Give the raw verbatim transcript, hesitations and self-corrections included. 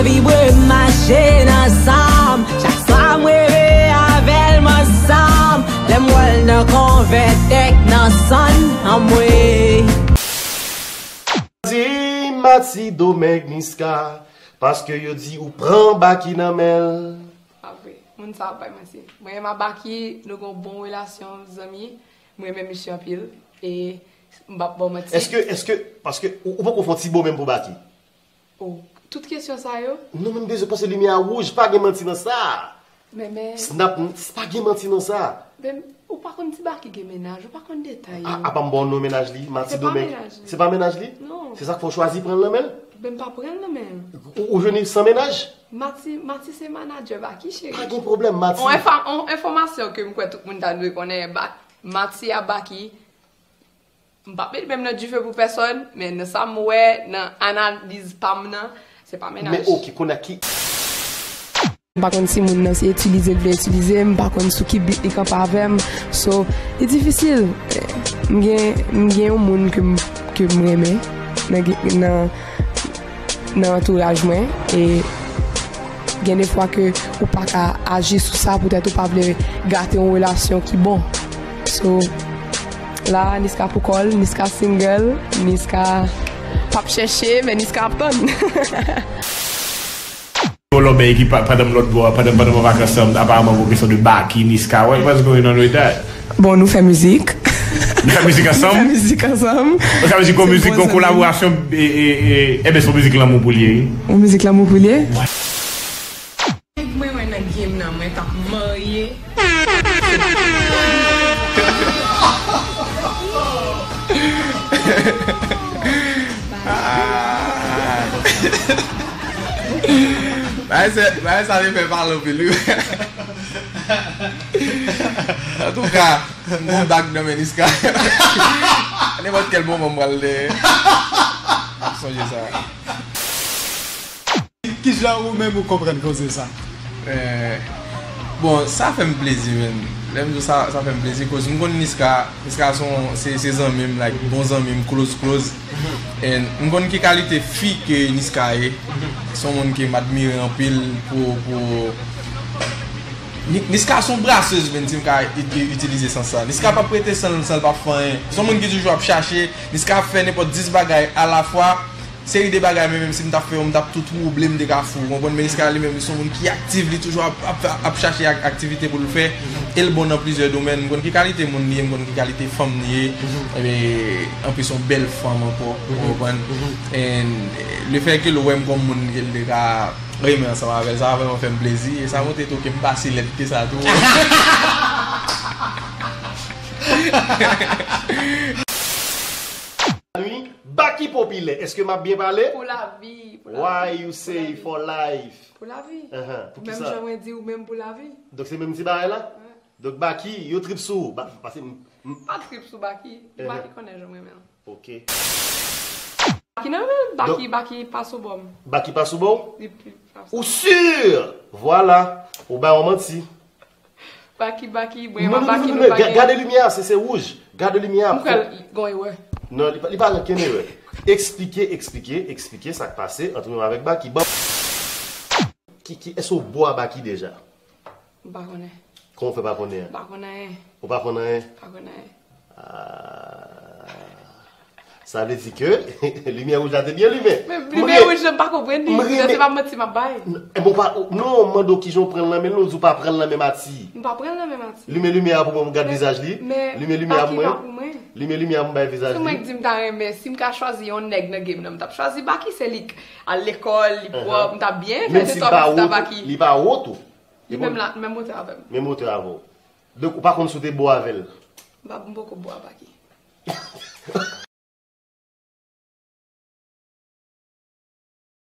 Vibre mache nan san m. Chak swa m reve avè l m ansanm. Lè m wè l nan konvètèk nan san m, anmwe. Di Mati Domèg Niska, paske yo di ou pran Baky nan men l. Pa vre, moun sa ap bay manti. Mwen menm ak Baky, nou gen yon bon relasyon zanmi. Mwen renmen misye anpil. E m p ap ba w manti. Èske, èske, paske ou, ou poko fè yon ti bo menm pou Baky? Oh, tout kesyon sa yo? Non, men m bezwen panse limyè a wouj, pa gen manti nan sa. Men, men, Snap, pa gen manti nan sa. Men, ou pa konn si Baky gen mennaj, ou pa konn detay yo. A, apa m ba w non mennaj li, Mati Domèg. Se pa mennaj li. Se pa mennaj li? Non. Se sa k fè w chwazi pran l nan men l? Men m pa pran l nan men l. Ou, ou jwenn li san mennaj? Mati, Mati se manadjè Baky, cheri. Pa gen pwoblèm, Mati. On enfò-, on enfòmasyon ke m kwè tout moun ta dwe konnen, Ba-, Mati a Baky, m p ap met men m nan dife pou pèsòn, men nan sa m wè, nan analiz pa m nan, se pa mennaj. Men oke, kounye a ki M pa konn si moun nan se itilize l vle itilize m, m pa konn sou ki bit li kanpe avè m. So, li difisil. M gen, m gen yon moun ke m, ke m renmen nan, nan, nan antouraj mwen. E gen de fwa ke ou pa ka aji sou sa poutèt ou pa vle gate yon relasyon ki bon. So, la, Niska pou kò l, Niska single, Niska p ap chèche, men Niska ap tann. Yon lòbèy ki pa-, pandan m lòt bò a, pandan, pandan m an vakans lan, aparaman pou kesyon de Baky, Niska, what, what's going on with that? Bon, nou fè mizik. Nou fè mizik ansanm? Nou fè mizik ansanm. Sa vle di gon mizik, gon kolaborasyon, e, e, e, e ben, se yon mizik lanmou pou l ye, wi. Yon mizik lanmou pou l ye? Nèg mwen wè nan game nan, mwen t ap marye. Ah. Bagay sa, bagay sa te fè pale anpil, wi. Antouka, m gon bag nan men Niska. Nenpòt kèl moman m pral de, ap sonje sa. Kijan ou menm ou konprann koze sa? Eh, bon, sa fè m plezi, menm. Lè m di w sa, sa fè m plezi, koz m konn Niska, Niska se yon, se, se zanmi m, like, bon zanmi m, close, close. And m konn ki kalite fi ke Niska ye. Se yon moun ke m admire anpil pou, pou, Ni-, Niska se yon brasez, menm, si m ka i-, i-, itilize sans sa. Niska p ap rete san l, san l p ap fè anyen. Se yon moun ki toujou ap chache. Niska ap fè nenpòt dis bagay alafwa. Seri de bagay, men menm si m t ap fè yo, m t ap tou twouble, m te ka fou, ou konprann? Men Niska li menm, li se yon moun ki aktif, li toujou ap, ap, ap chache ak-, aktivite pou l fè, e l bon nan plizyè domèn. M konn ki kalite moun li ye, m konn ki kalite fanm li ye, e, anplis se yon bèl fanm ankò, ou konprann? And, eh, le fè ke l wè m kòm moun ke l te ka renmen ansanm avè l, sa vrèman fè m plezi, e sa montre tou ke m pase lèt ke sa tou. Wi, Baky Popilè, èske m ap byen pale? Pou lavi, pou lavi. Why you say for life? Pou lavi. Pou lavi. Pou kisa? Menm jan mwen di ou menm pou lavi. Donk se menm ti bagay la? Wi. Donk Baky, yo trip sou ou. Ba-, paske m, m... Pa trip sou Baky. Baky konnen jan mwen renmen l. Ok. Baky nan men, Baky, Baky pa sou bò m. Baky pa sou bò w? Li pi pa sou... Ou si? Vwala. Ou bay yon manti. Baky, Baky, mwen, non, non, Baky, non, non, non, Baky. Gade limyè a, se, se wouj. Gade limyè a. M kwè l gon erè. Non, li pa, li pa gen okenn erè. Eksplike, eksplike, eksplike sa k pase ant ou menm avèk Baky. Ban ki, ki, èske w bo a Baky deja? M pa konnen. Kòman w fè pa konnen? M pa konn anyen. Ou pa konn anyen? Pa konn anyen. Ah. Sa vle di ke limyè wouj la te byen limen. Men limyè wouj la, m pa konprann li. Jan se pa manti m ap bay. N-, bon, pa, non, m mande w kijan w pran l nan men l, ou di w pa pran l nan men Mati. M pa pran l nan men Mati. Limen limyè a pou mwen, m gad vizaj li. Limen limyè a pou mwen. Limen limyè a pou m bay vizaj li. Si mwen k di m ta renmen, si m ka chwazi yon nèg nan game nan, m t ap chwazi Baky, se li k al lekòl, li pwòp, m t ap byen fè de twa pati ta Baky. Li pa wo tou. Li menm la, menm wotè avè m. Menm wotè avè w. Donk, ou pa konn si w te bo avè l? M pa, m poko bo a Baky.